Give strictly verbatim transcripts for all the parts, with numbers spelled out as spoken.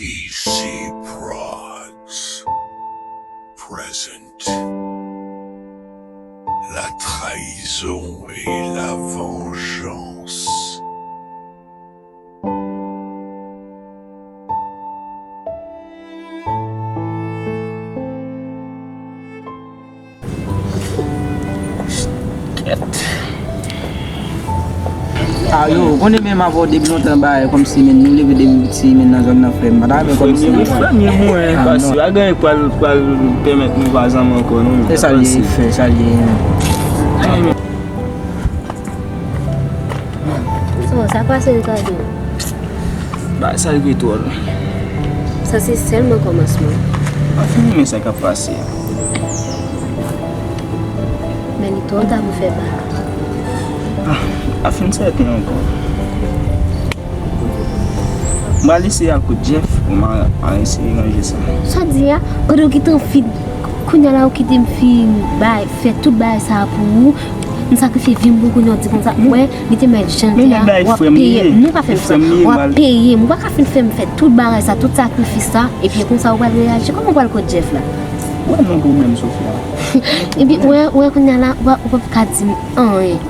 E C Prods present. La trahison et la vengeance. Kèt. Ah yo, ou konnen menm avè w depi lontan bagay kòmsi menm nou leve depi piti menm nan zòn nan frè m, m pa ta renmen kòmsi nan zòn. Frè m ye mwen, pase pa gen pral pral pèmèt nou pa zanmi ankò non. Se sa l ye frè, sa l ye. So, sa k pase Ricardo? Bagay sa rive twò lwen. Sa se sèlman kòmansman. Afin men sa k ap pase a. Men li twò ta pou fè bagay. Ah, afin sèten ankò. M pral eseye al kot Jeff pou m a, a eseye ranje sa. Sa w di a, pandan w gentan fin, kounye a la ou kite m fin bay, fè tout bagay sa a pou ou, m sakrifye vi m pou kounye a w di konsa, m wè, li te mèt jan l te a, w ap peye m. Nou pa fè m sa, w ap peye m. Ou pa ka fin fè m fè tout bagay sa, tout sakrifis sa, epi konsa ou pral reyaji. Kòman w pral kot Jeff la? Ou wè m nan pwoblèm, Sofia. Epi, ou wè, ou wè kounye a la, ou pa, ou p ap ka di m anyen.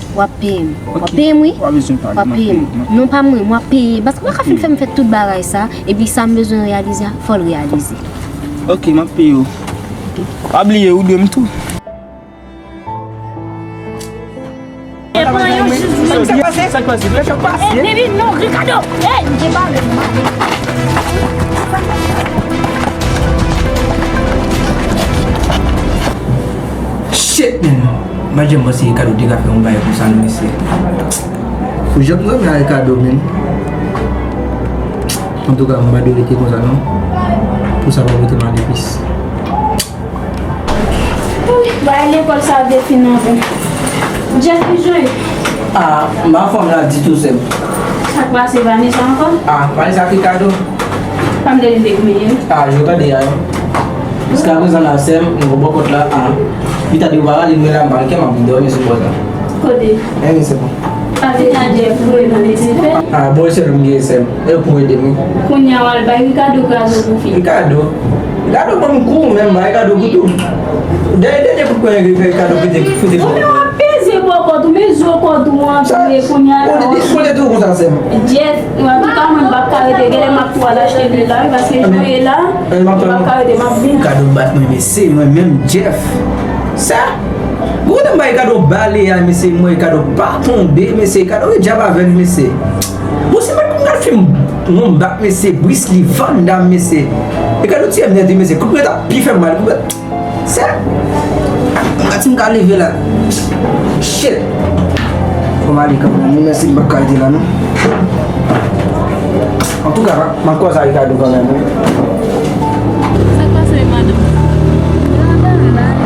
W ap peye m. W ap peye m, wi. W ap peye m. Non, pa mwen, w ap peye. Paske w pa ka fin fè m fè tout bagay sa, epi sa m bezwen reyalize a, fò l reyalize. Ok, m ap peye w. Pa bliye, ou dwe m tou. Sa k pase? Sa k pase? Fè chòk pase. Baby, non, Ricardo. Hey, m te pale. Shit, man. M pa t janm panse Ricardo te ka fè yon bagay konsa non, mesye. Pou jan m renmen Ricardo, man. Antouka, m pa dwe rete konsa non. Pou sa pa pote m ale plis. Bagay lekòl sa ap defini avè m. Jeff, ki jan w ye? Ah, m pa anfòm la ditou, sè m. Sa k pase, Vanessa ankò? Ah, Vanessa ak Ricardo. Pa m tande li te goumen. Ah, jan w tande a, wi. Jiskaprezan la, sè m, nou bò kòt la, ah. Pita depi w pa rale m la, m pa gen kè m ap dòmi sou pòt la. Kote? Anyen, sè m. Pase nan Jeff pou e nan mete fè. Ah, bon, sè m, m gen sè m. E pou ede m, wi. Kounye a, w al bay Ricardo kraze w pou fin. Ricardo? Ricardo ban m kou, men m ba Ricardo kou tou. Dènye, dènye kout pwen Ricardo pete, pete kou. Ou men w ap peze bò kòt ou, men zo kòt ou an pile kounye a la. Ou di, ou di tou konsa, sè m. Jeff, antouka, mwen m p ap ka rete, genlè m ap tou al achte lwil la, wi, paske jan w ye la, m p ap ka rete, m ap vin. Ricardo bat mwen, men se mwen menm, Jeff. Sa? Ou konnen m ba Ricardo bale a, mesye, mwen Ricardo pa tonbe, mesye, Ricardo gen djab avè l, mesye. Bon, se mwen pou m gad fim yon bak, mesye, Bruce Lee, Van Damme, mesye. Ricardo tiye m nèt, wi, mesye, kout pwen ap pi fè m mal, kout pwen. Sa? Gad si m ka leve la. Shit. Fò m ale kanmenm, wi, mesye, m p ap ka rete la, non. Antouka, m ap kwaze ak Ricardo kanmenm, wi. Sa k pase, madanm? Madanm, madanm.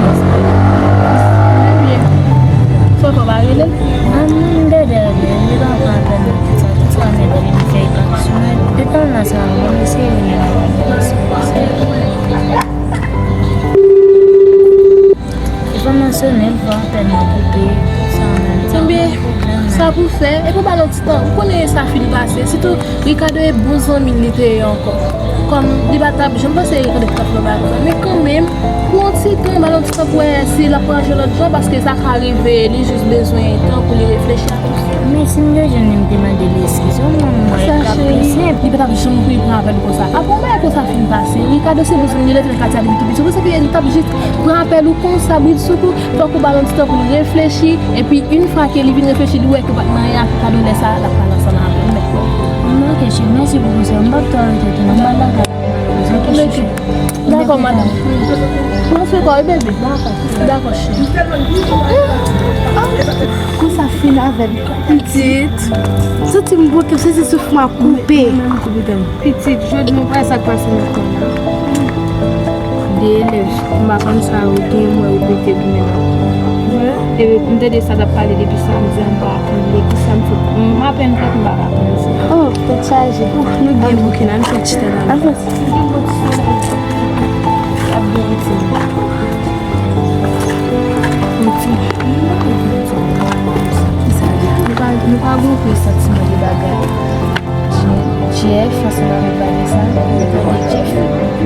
Fò, fò pa rele l. Ah, non, m dèdè rele l. Li pa pran apèl mwen, tout sa, tout sa, mèt vin fè aksyon. Depi nan sa, mwen eseye rele l. Li pa mansyone l, fò apèl mwen koupe, tout sa, an menm tan. Ebyen, sa pou fè, e pou ba l yon ti tan, ou konnen sa fin pase, sitou Ricardo e bon zanmi l li te ye ankò. Kòm li pa t ap janm panse Ricardo t ap fè yon bagay konsa. Men kanmenm, pou yon ti tan, ba l yon ti tan pou wè si l ap raje lòt jan, paske sa ka rive, li jis bezwen tan pou li reflechi a tout sa. Men si m te jwenn li, m te mande li eskiz, o mwen, mwen, sa, cheri, li p ap janm kou pran apèl ou konsa. Apre yon bagay konsa fin pase, Ricardo se bon zanmi li, li te nan katye a depi tou piti. Se pou sa ke li t ap jis pran apèl ou konsa, bridsoukou, fòk ou ba l yon ti tan pou l reflechi. Epi, yon fwa ke li vin reflechi, li wè ke pa t manyen ak Ricardo, lè sa a, l ap pale ansanm avè l, mèt wè. Ok, cheri, mèsi pou konsèy. M p ap twò rete tou non, m pral lakay mwen, malerèz. Ok, cheri. Dakò, madanm. Pran swen kò w, bebe. Dakò, cheri. Konsa fin avè m. Pitit. Santi m bouke, m santi souf mwen ap koupe. Pitit, jodi m wè sa k pase nan kò m la. De elèv, m pa konn sa yo gen, m wè yo pete goumen la. E m tande sa l ap pale depi samdi a, m pa konn de kisa m sot. M apèn fèt, m pa ka konn sa. Oh, tèt chaje. Ou, nou byen bouke la, nou sot chita la. Avanse. Ap byen itil. Kisa, nou pa, nou pa gon presantiman de bagay. Jeff ansanm avèk Vanessa,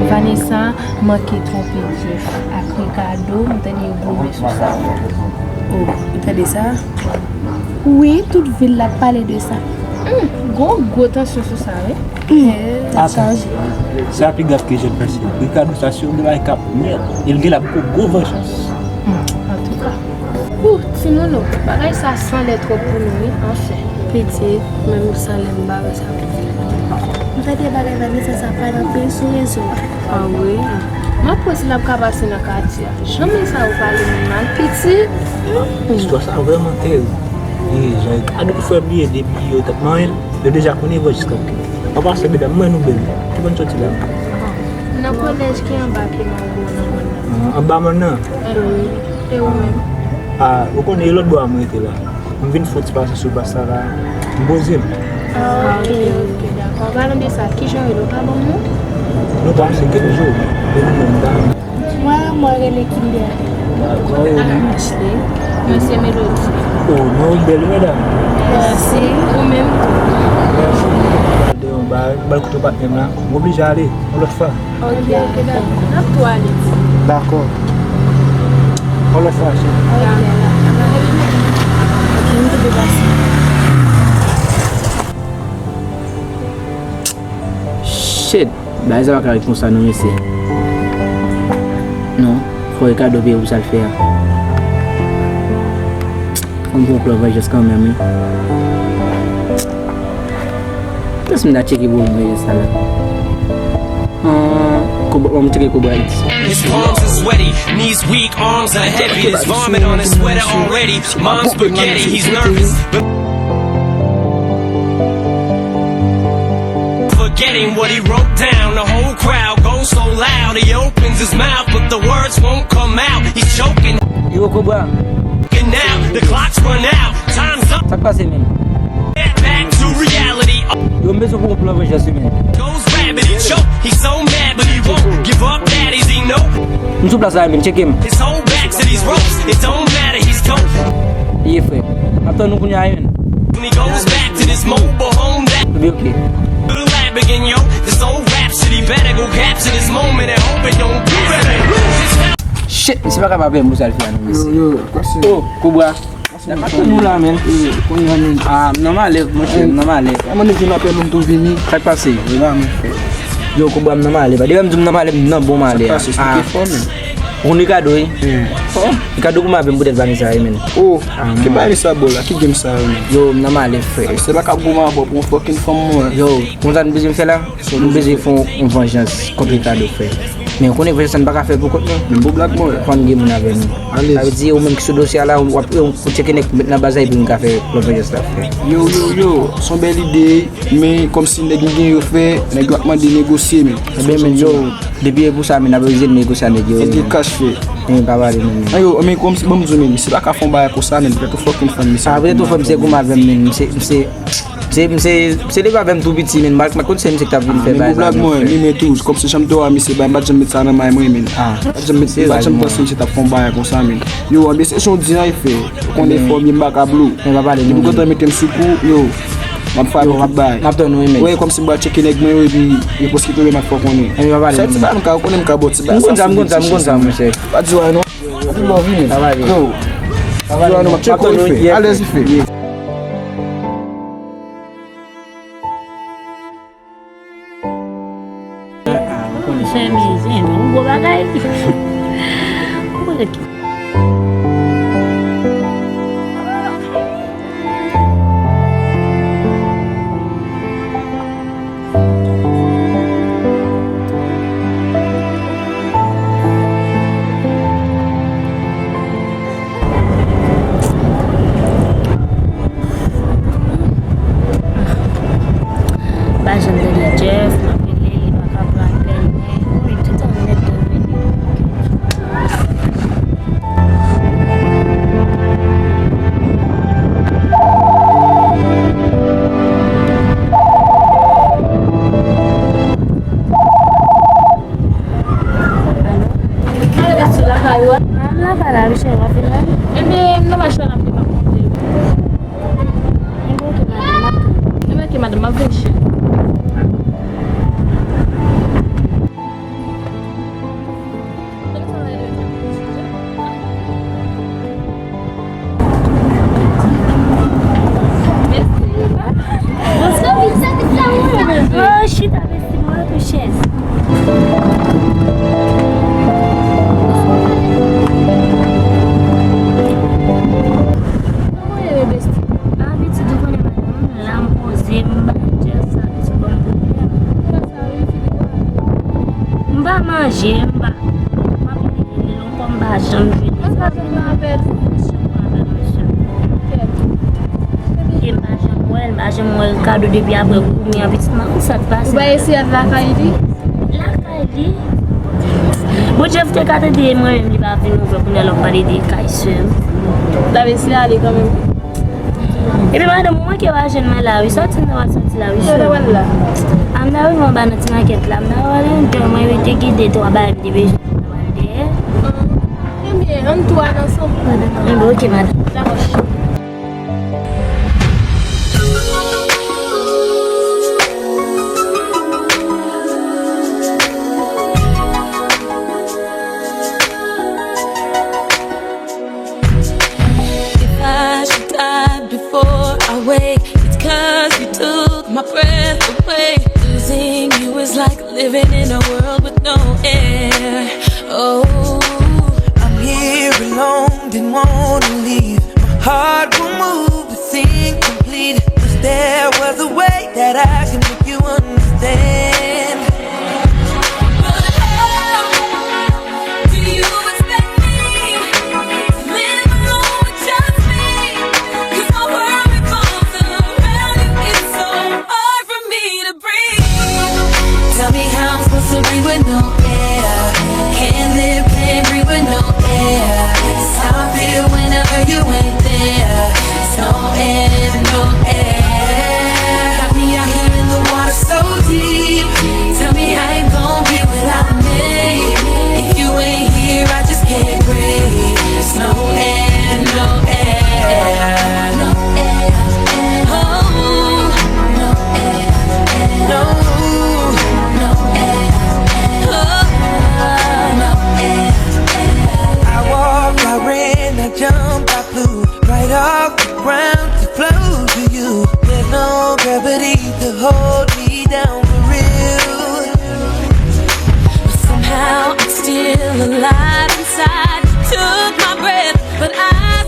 Vanessa manke twonpe Jeff ak Ricardo, m tande yo goumen sou sa. Oh, ou tande sa? Wi, tout vil la ap pale de sa. Hmm, gon gwo tansyon sou sa, wi. Hmm, sa chanje. Sa pi grav ke jèn fè se Ricardo, sa se yon bagay k ap nèt. E l gen la pou gwo vanjans. Hmm, antouka. Pou timoun, bagay sa sanlè twòp pou nou, wi, anfen. Pitit, menm sanlè m pa wè sa pou fè. M tande bagay Vanessa sa pa nan pil sou rezo a. Ah wi. M ap wè si l ap ka pase nan katye a. Jan moun sa yo pale moun mal, pitit. Istwa sa vrèman tèrib. E jan yo gade pou fè bliye depi yo t ap manyen l, yo deja konnen evanjis k ap gen. An pasan, medam, mwen nou bèl. Ki bò n soti la? Nan kolèj ki anba pye mango nan mòn nan. Ah, anba mòn nan? Wi. E ou menm? Ah, ou konnen e lòt bò a mwen rete la. M vin fè yon ti pase sou plas la la. M poze m. Ah, ok, ok, dakò. An palan de sa, kijan w rele, ou ka ban m non? Non pa m se Kenzo. E nou menm, dam? Mwen, mwen rele Kimberly. Dakò, e ou menm? Ashley. Mwen se Melody. Oh, non, bèl medam. Mèsi. Ou menm? Mèsi. Gade yon bagay, m pral koute patnè m la. M oblije ale, yon lòt fwa. Ok, ok, dakò. N ap tou ale. Dakò. Yon lòt fwa, cheri. Ok, n ap pase. Shit, bagay sa pa ka ret konsa non, mesye. Non, fò Ricardo peye pou sa l fè a. Fò m pran plan vanjans kanmenm, wi. Kiyès m ta tcheke pou m veye sa la? Ah, Kobra, m tcheke Kobra X. His palms are sweaty, knees weak, arms are heavy. There's vomit on his sweater already. Mom's spaghetti, he's nervous. But forgetting what he wrote down, the whole crowd goes so loud. He opens his mouth, but the words won't come out. He's choking. Yo, Kobra. And now the clock's run out. Time's up. Sa k pase menm? Back to reality. Yo, m bezwen pou yon plan vanjans wi menm. Goes rabbit, he choke. He's so mad, but he won't give up. That is he know. M sou plas la menm, tcheke m. His whole back to these ropes. It don't matter, he's dope. Ye frè. M ap tann ou kounye a menm. When he goes back to this mobile home that. Li oke. Little lab again, yo. This old rhapsody better go capture this moment and hope it don't do that. Lose his health. Shit, misye pa ka pa peye m pou sa l fè a non, mesye. Yo, yo, pase. Oh, Kobra. N ap tann ou la, menm. Ah, m nan malè, monchè, m nan malè. Mwen di m apèl ou m tou vini. Sa k pase? Yo, Kobra, m nan malè. Depi m di m nan malè, m nan bon malè. Sa k pase? Ou konn Ricardo, wi. Ricardo goumen avè m poutèt Vanessa, wi, menm. Oh, ki bagay sa bò la? Ki game sa yo, menm? Yo, m nan malè, frè. Se pa k ap goumen avè w pou yon fucking fanm, mwen. Yo, konn sa n bezwen fè la? M bezwen fè yon, yon vanjans kont Ricardo, frè. Men ou konnen vanjans sa n pa ka fè pou kont nou. Menm pou blag mwen. Fò n gen moun avè nou. Sa vle di ou menm ki sou dosye a la, w ap, w ap tcheke nèg k met nan baz la epi nou ka fè lòt vanjans la, frè. Yo, yo, yo, se yon bèl ide, men kòmsi nèg m gen yo fè, nèg yo ap mande negosye, men. Ebyen, men yo, depi e pou sa, men n ap oblize negosye a nèg yo. E gen kach, frè. Men pa pale, men. An yo, men kòmsi, ban m di w, men, misye pa ka fè yon bagay konsa, men, petèt ou fucking fan, misye. Ah, petèt ou fan, misye goumen avè m, men, misye, misye, Se, se, se li avè m tou piti, men m pa, m pa konn se misye ki t ap vin fè bagay sa, men frè. Men blag mwen, men, men tou, kòm se janm te wè misye bay, m pa t janm met sa nan may mwen, men. Ah, m pa t janm met, m pa t janm panse misye t ap fè yon bagay konsa, men. Yo, anben se jodi a, frè. Ou konnen fò m ye, m pa ka blou. Men pa pale non. Depi w gentan mete m sou kou, yo, m ap frape tout bagay. M ap tann ou, men. Wè, kòmsi m pral tcheke nèg mwen yo, epi repons ki tonbe, m ap fè w konnen. Men pa pale non. Sèl ti bagay m ka, ou konnen m ka ba w ti bagay. M konn sa, m konn sa, m konn sa, monchè. Pa di w anyen non. Yo, pa di w anyen non, m ap tcheke w, frè. Alèz, frè. Fè mizè, men yon gwo bagay. M pa janm tande Jeff, m ap rele l, li pa ka pran apèl mwen. Wi, tout an nèt dòmi. Alo? Alo, sou lakay ou a? A, m lakay la, Michel, w ap vin la? Ebyen, m nan machin an ap dekonekte. Ebyen, ok, madanm, m ap tann. Ebyen, ok, madanm, m ap vin, cheri. Chita, besti, mwen tou chèz. Kòman ye, besti? Ah, pitit, ou konnen madanm, la m poze, m pa djaz sa, pitit, ban m pwoblèm. M pa manje, m pa, m ap rele l ankò, m pa janm jwenn li. Sa fè m pa apèl. Mesye, m pa janm wè l, m pa janm wè l, kado depi apre kounye a, pitit, mwen, sa t pase. Ou pa eseye al lakay li? Lakay li? Bon, Jeff te ka tande mwen menm, li pa vin ouvè kounye a, l ap pale de kay sè m. L ap eseye ale kanmenm. Epi madanm, ou manke pa jwenn mwen la, wi. Sòti m ta pral sòti la, wi. Sòti la. A m ta rive anba nan ti makèt la, m ta pral enjoy mwen, wi, te gide twa bagay m te bezwen. Ebyen, ann tou al ansanm. Ebyen, ok, madanm. Dakò. If I should die before I wake, it's 'cause you took my breath away. Losing you is like living in a world with no air. Oh, I'm here alone, didn't wanna leave. My heart will move, it's incomplete. Wish there was a way that I can make you understand. But how do you expect me to live alone with just me? 'Cause my world revolves around you, it's so hard for me to breathe. Tell me how I'm supposed to breathe with no air. Can't live, can't breathe with no air. It's how I feel whenever you ain't there. It's no air, no air. Got me out here in the water so deep. Tell me how you gon' be without me. If you ain't here, I just can't breathe. It's no air, no air. Oh, no, no, no, I walk, I ran, I jump, I flew right off the ground to flow to you. There's no gravity to hold me down for real. But somehow I'm still alive inside. You took my breath, but I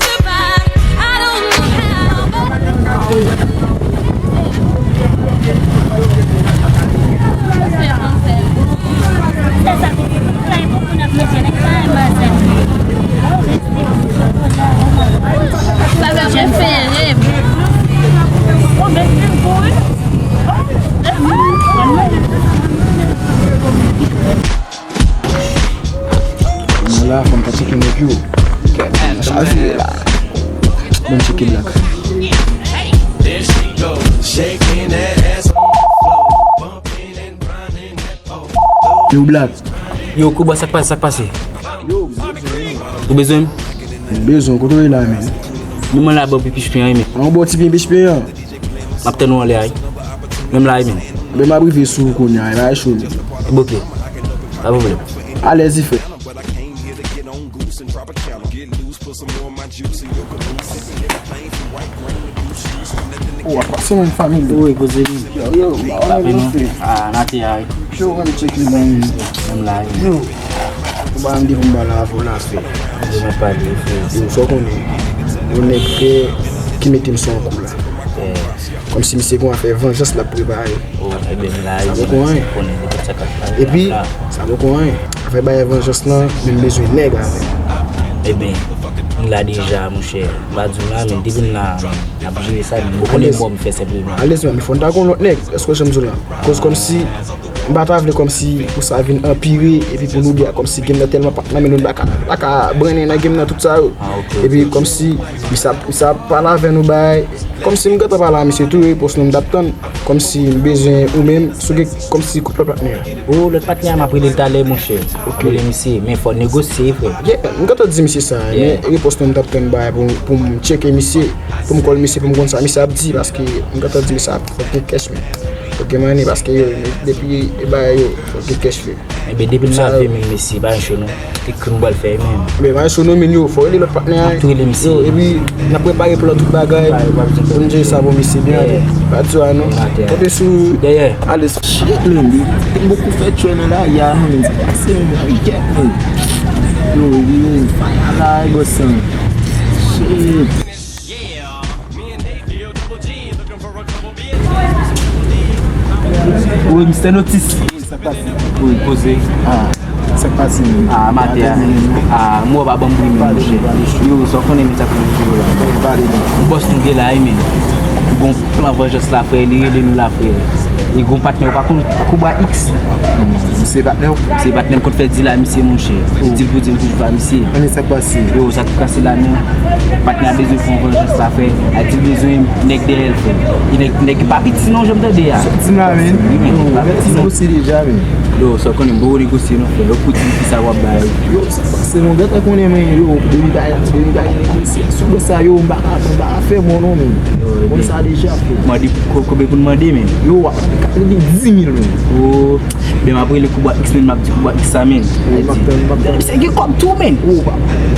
survived. I don't know how, but Mwen la, fò m ta tcheke nèg yo. Kèt, nan chaje la. Ban m tcheke lakay. Yo, Black. Yo, kouman sa k pase, sa k pase? Ou bezwen m? M bezwen w, kote w ye la, menm? Mwen la bò pi pichpen an, men. An bò ti pi pichpen an. M ap tann ou anlè a, wi. Menm la, wi, menm. Enben, m ap rive sou ou kounye a, e pa cho, menm. Ebyen, ok. Pa pwoblèm. Alèz, frè. Ou ap pase menm fanmi. Wi, koze li. Yo, yo, m pa wè nou, frè. Ah, n atè a, wi. Cho, mwen tcheke ban. Menm la, wi. Yo. Ou ba m de pou m ba la avè w la, frè. Yo, mwen pale, frè. Yo, sa w konnen. Yon nèg, frè, ki mete m sou yon kou la. Kòmsi misye gon afè vanjans l ap prepare. Oh, ebyen, m la, sa poko anyen. Epi, sa poko anyen. Afè bagay vanjans lan, men m bezwen nèg avè m. Ebyen, m la deja, monchè. M pa di w la, men depi m la, men, n ap jere sa, men m poko de mò m fè senpleman. Alèz, men fò n ta gon lòt nèg. Èske w janm di w la? Koz kòmsi, m pa ta vle kòmsi pou sa vin anpire, epi pou nou de a kòmsi game nan tèlman pa t nan men nou, n pa ka, pa ka brennen nan game nan tout sa yo. Epi kòmsi, misye ap, misye ap pale avè nou, bay, kòmsi m gentan pale a misye tou, repons nou m t ap tann. Kòmsi m bezwen ou menm, si w gen kòmsi lòt patnè a. O, lòt patnè a, m ap rele l talè, monchè. M ap rele misye, men fò n negosye, frè. Yeah, m gentan di misye sa, men repons nou m t ap tann bay pou, pou m tcheke misye, pou m call misye, pou m konn sa misye ap di, paske m gentan di misye ap fè kèch, men. Ok, mane, paske yo, depi e bagay yo, fòk gen kèch li. Enben, depi m nan vi, men, mesye, pa yon cho non. Te krim bal fè, men. Men pa yon cho non, men yo, fò rele lòt patnè a. M ap tou rele misye. Yo, epi, n ap prepare plan tout bagay. Pou n jere sa pou misye byen ale. Pa di a non. Konte sou Alex. Shit, men, li te bokou fè tchwè nan lari a, non, men, se pase, men, wi, kèt, men. Yo, yo, faya la, e gòs sa. Shit. Wi, Mister Notice. Sa k pase? Wi, poze. Ah, sa k pase? Ah, maten a. Ah, mwen pa ban m bri men, monchè. Yo, sa w konnen, men sa k pase la. Bòs nou gen la, wi, men. Gon plan vanjans la, frè, li rele nou la, frè. E gon patnè, ou pa konn Kouba X? Se patnè w? Se patnè m konn fè di la, misye, monchè. Di l pou di m toujou pa misye. Ann, sa k pase? Yo, sa k pase la, non. Patnè a bezwen fè yon vanjans la, frè. A di l bezwen nèg dèyè l, frè. E nèg, nèg pa piti non, jan m tande a. Sa w di m la, men. Wi, men, pa piti non. Negosye deja, men. Yo, sa w konnen, m poko negosye non, frè. Yo, pou di m ki sa w ap bay. Yo, sa k pase, non, gentan konnen, men, yo, depi bagay, depi bagay negosye. Sou do sa, yo, m pa ka, m pa ka fè mò non, men. Yo, konn sa deja, frè. Mande ko-, konbyen pou n mande, men? Yo, w ap mande kat mil, dis mil, men. Oh. Ben, m ap rele Kouba X, men, m ap di Kouba X sa, men. Misye gen kòb tou, men. Ou pa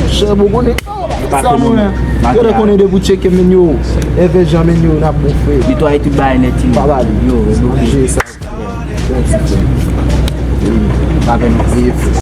chè bon konnen. Sa nou la. Yo te konnen depi w tcheke, men, yo. Evè jan, men, yo, n ap bon, frè. Netwaye tout bagay nèt, men. Pa pale. Yo, n ap jere sa. Pa fè non.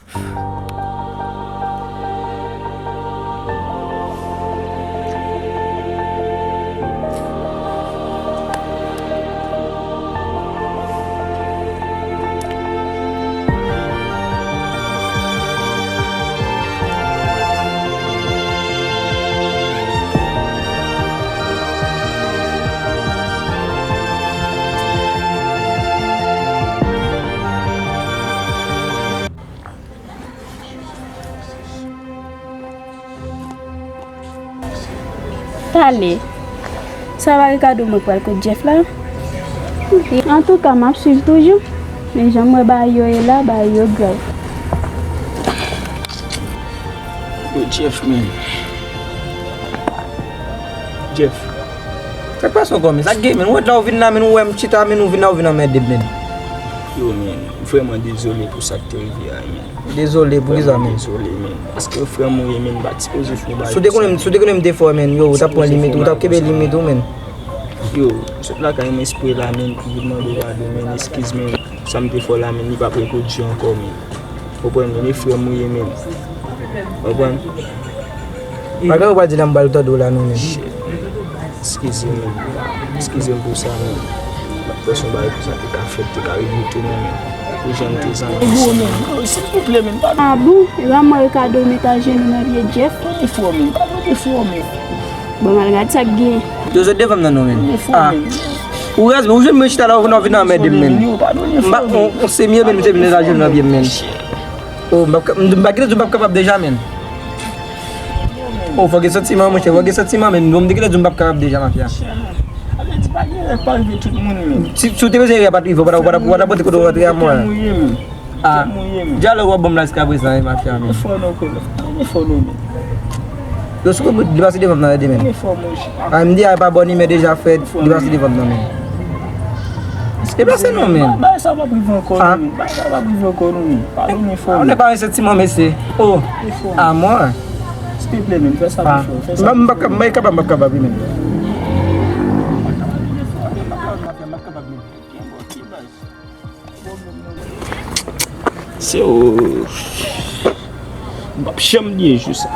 Talè. Sa va, Ricardo, mwen pral kot Jeff la. Antouka, m ap swiv toujou. Men jan m wè bagay yo ye la, bagay yo grav. Yo, Jeff, men. Jeff. Sa k pase ankò, men? Sa k gen, men? Ou wè la, ou vin la, men, ou wè m chita, men, ou vin la, ou vin anmède m, men. Yo, men, m vrèman dezole pou sa k te rive a, men. Dezole pou kisa, men? Dezole, men. Paske frè m ou ye, men, m pa t sipoze fè yon bagay konsa. Si w te konnen, si w te konnen m te fò, men, yo, ou t ap pran limit ou, ou t ap kenbe limit ou, men. Yo, m sot lakay mwen espre la, men, pou mande w padon, men, eskiz, men, sa m te fè w la, men, li p ap repwodui ankò, men. Konprann, men, e frè m ou ye, men. Konprann? Bagay ou pa di la, m pral tande w la, non, men. Eskize m, eskize m pou sa, men. M ap fè son bagay pou sa te ka fèt, te ka rive tou, men. Pou jan m te zanmi. Gwo, men. Silvouplè, men, padon. Ah bon? E pa mwen Ricardo met ajenou nan pye Jeff? Padon fò, men. Padon fò, men. Bon, m al gad sa k gen. Yo, sot devan m nan, non, men. Padon fò, men. Ou raz, men, ou jwenn mwen chita la, ou vin anmède m, men. M pa, on, on se mye, men, m te vin met ajenou nan pye m, men. Oh, m pa, m pa kite di w m p ap kapab deja, men. Oh, fò gen santiman, monchè, fò gen santiman, men. Bon, m te kite di w m p ap kapab deja, mafya. Sa vle di pa gen rèv pa rive tout moun, men. Si, si w te bezwen rèv pa t rive, w pa t, w pa t, w pa t pote kote w rantre a mwen. Ah, dyalòg w ap ban m la jiskaprezan, wi, mafya, men. Fò non, kolè. Fò non, men. Yo, si w konn li pase devan m nan, men. Ah, m di a pa bò ni men deja fèt, li pase devan m nan, men. Deplase non, men. Bagay sa p ap rive ankò, non, men. Bagay sa p ap rive ankò, non, men. Padone fò, men. Ou nèg pa gen santiman, mesye. Oh, a mwen. Silvouplè, men, fè sa pou fè, fè sa pou fè. M p ap kapab, m p ap kapab, wi, men. Se ou. M p ap janm bliye jou sa.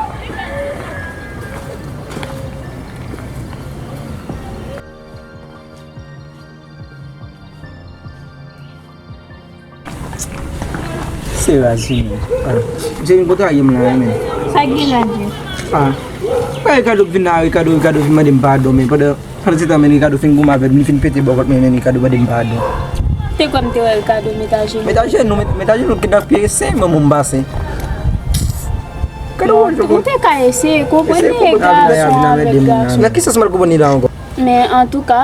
Se raz, wi, men. Ah. Misye vin kontrarye m la, men. Sa k gen la, Jeff? Ah. Wè, Ricardo vin la, Ricardo, Ricardo vin mande m padon, men pandan, pandan se tan, men Ricardo fin goumen avè m, li fin pete bò kòt mwen, men Ricardo mande m padon. Te kwè m te wè Ricardo met ajenou? Met ajenou, met, met ajenou, kidnapye, se manman m pase. Ricardo, ou te ka eseye konprann gason avèk gason. Nan ki sans m al konprann li la ankò? Men antouka,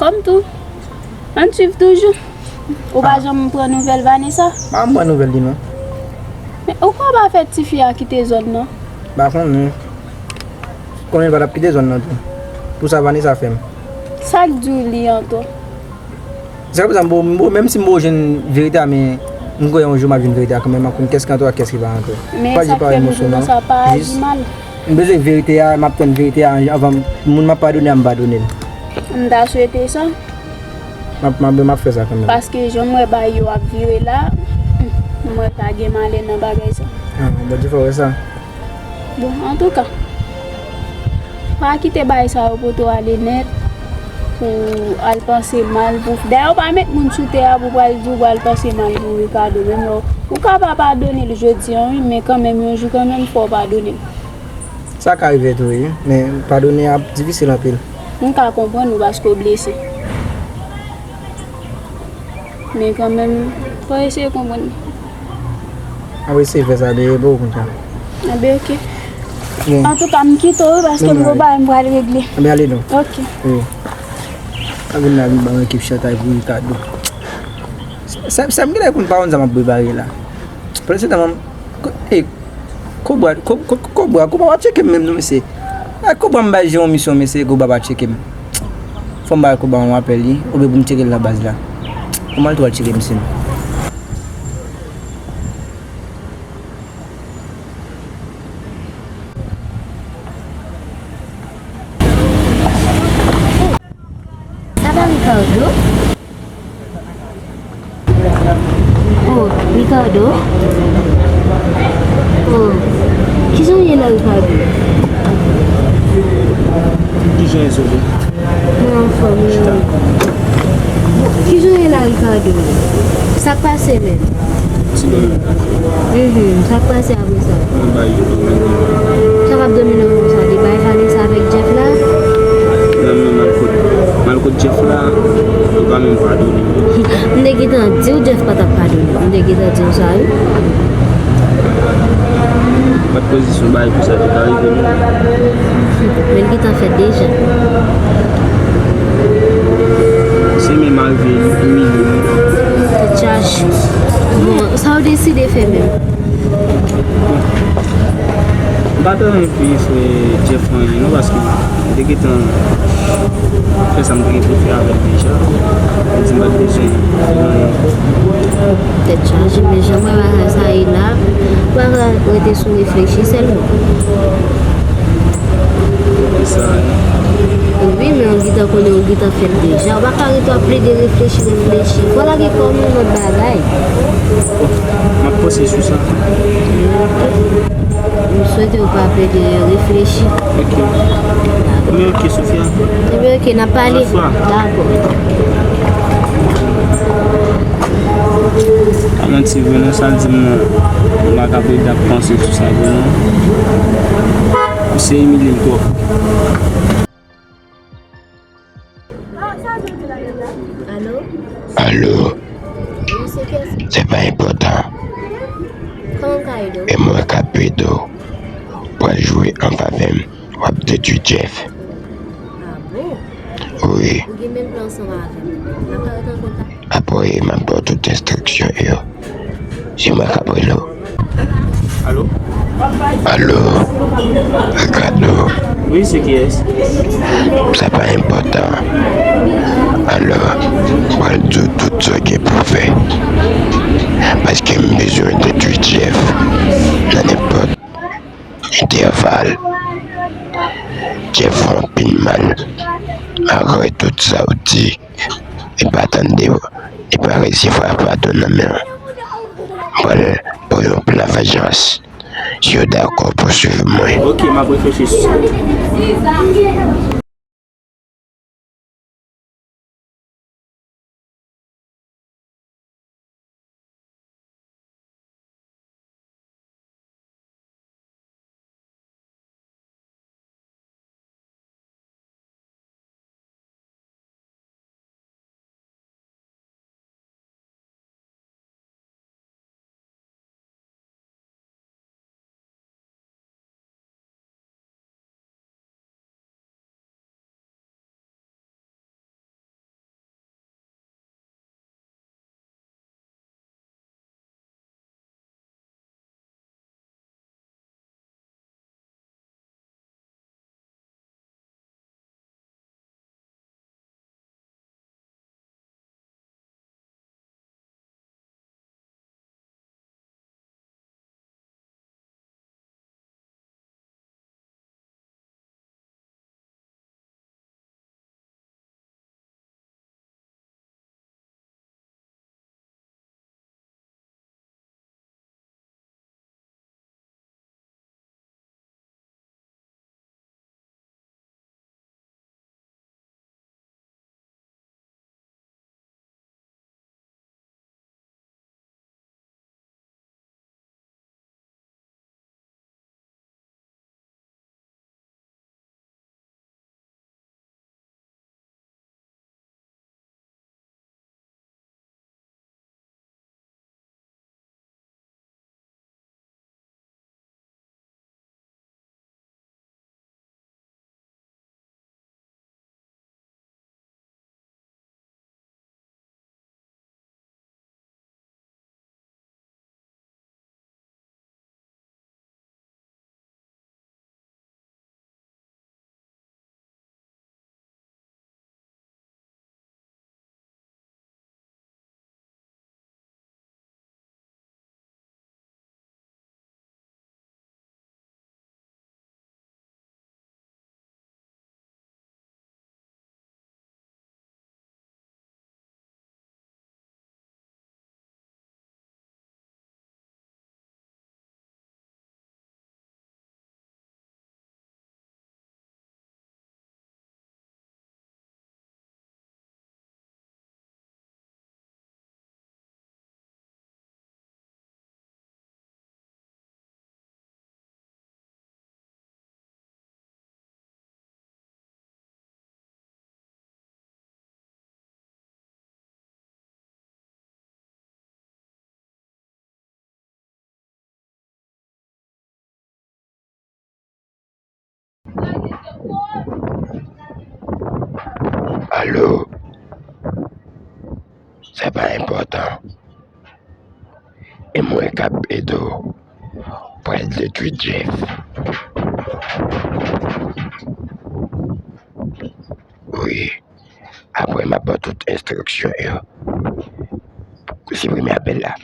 kòm tou, ann swiv toujou. Ou pa janm pran nouvèl Vanessa? Pa janm pran nouvèl li, non. Men ou kwè w pa fè tifi a kite zòn nan? Pa konnen. Konnen l pa t ap kite zòn nan tou. Pou sa Vanessa fè m. Sa k di w li ankò? Se konsa m bo, m bo, menm si m bo jwenn verite a, men m kwè yon jou m ap jwenn verite a kanmenm, m ap konn kiyès ki antre ak kiyès ki pa antre. Men pa di sa k fè m di w konsa, pa aji mal. M bezwen verite a, m ap tann verite a anvan moun m ap padone a, m padone l. M ta swete sa. M ap, m ap, m ap fè sa kanmenm. Paske jan m wè bagay yo ap vire la, m wè pa gen malè nan bagay sa. Ah, Bondye fè w wè sa. Bon, antouka, pa kite bagay sa yo pote w ale nèt pou al panse mal pou, dayè, ou pa met moun sou tè a pou pral di w pral panse mal pou Ricardo, menm lè w, ou ka pa padone l jodi a, wi, men kanmenm, yon jou kanmenm, fò w padone l. Sa ka rive tou, wi, men padone a difisil anpil. M ka konprann ou paske w blese. Men kanmenm, fò eseye konprann. Anben, eseye fè sa, men bon, kontan. Anben, oke. Bon. Antouka, m kite w, wi, paske m gon bagay m pral regle. Anben, ale non. Oke. Wi. A vin la, vin ban yon ekip chantaj pou Ricardo. Sa, sa m genlè konn pa konn sa m ap prepare la. Pandan se tan, m, ko-, e, Kobra, ko-, ko-, Kobra, Kobra pa tcheke m menm non, mesye. A Kobra m bay jere yon misyon, mesye, Kobra pa tcheke m. Fò m bay Kobra yon apèl, wi, oubyen pou m tcheke l nan baz la. Fò m al tou al tcheke misye. Sa pa Ricardo? Oh, Ricardo? Oh, kijan w ye la, Ricardo? Kijan w ye, Sophie? Mwen anfòm, wi. Bon, kijan w ye la, Ricardo? Sa k pase menm? Ti dòmi. Mhm, sa k pase apre sa? Mwen bay yo. Sa k ap domine w konsa? Li bay Vanessa avèk Jeff la? Nan men mal kote, mal kote Jeff la, li pa menm padone m. M te gentan di w Jeff pa t ap padone w. M te gentan di w sa, wi. Bat pozisyon bay pou sa te ka rive, non. Men l gentan fèt deja. Se menm arive, li imilye m. Tèt chaje. Bon, sa w deside fè menm? M pa t anvi fè Jeff anyen non, paske m te gentan fè sa m te gen pou fè avè l deja. M di m pa t bezwen fè l anyen ankò. Tèt chaje, men jan m wè bagay sa ye la, ou pa ka rete sou reflechi sèlman. Wi, men ou gentan konnen ou gentan fè l deja. Ou pa ka rete w ap plede reflechi, reflechi. Fò w lage kò w nan lòt bagay. M ap panse sou sa. M swete w pa plede reflechi. Ok. Ebyen ok, Sofia. Ebyen ok, n ap pale. Lòt fwa. Dakò. Pa manti vre non, sa l di m nan, m pa ka plede ap panse sou sa vre non. Misye imilye m twòp. Alo? Alo? Wi, se kiyès? Se pa enpòtan. Kòman m ka ede w? E mwen k ap ede w. Pral jwe an favè m. W ap detwi Jeff. Ah bon? Wi. Ou gen menm plan ansanm avè m. N ap ka rete an kontak? Apre, m ap ba w tout enstriksyon yo. Se mwen k ap rele w. Alo? Alo? Ricardo? Wi, se kiyès? Sa pa enpòtan. Alò, m pral di w tout sa w gen pou w fè. Paske m bezwen detwi Jeff nan nenpòt entèval. Jeff fè anpil mal. Malgre tout sa w di, li pa tande w, li pa resevwa padon nan men w. M pral ba w yon plan vanjans. Si w dakò pou swiv mwen. Ok, m ap reflechi sou sa. Alo? Sa pa enpòtan. E mwen k ap ede w. Pral detwi Jeff. Wi. Apre m ap ba w tout enstriksyon yo. Siprime apèl la.